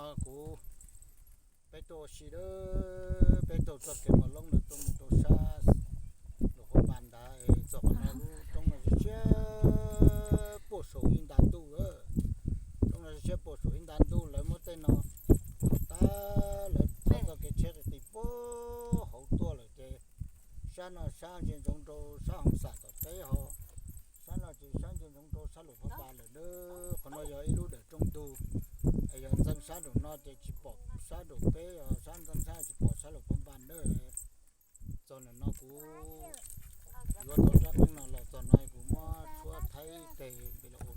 Kuv, peb tuaj ua si lawm, peb taug txoj kev mos loob ntawd tuaj mus rau sab Luam Phab Npas ntawd, txog qhov no lub roob no siab siab puag saum ib nta ntuj lawm. Roob no siab siab puag saum ib nta ntuj, lawv muab tej no tag, lawv thauj txoj kev tsheb qis qis puag hauv tuaj lawm ces sab no sab ntsia ntsoov rau sab Hoo Xam tom teb ho, sab no ces sab ntsia ntsoov rau sab Luam Phab Npas lawm nawb. Qhov no yog ib lub dawm rooj ntug, es yog ntxeev sab nraum no ces tsis pom sab nraum peb, yog sab ntxeev sab tsis pom sab Luam Phab Npas nawb. Txog ntawm no kuv yuav tau rab qeej no los txog no kuv muab tshuab thaib teg npe los ua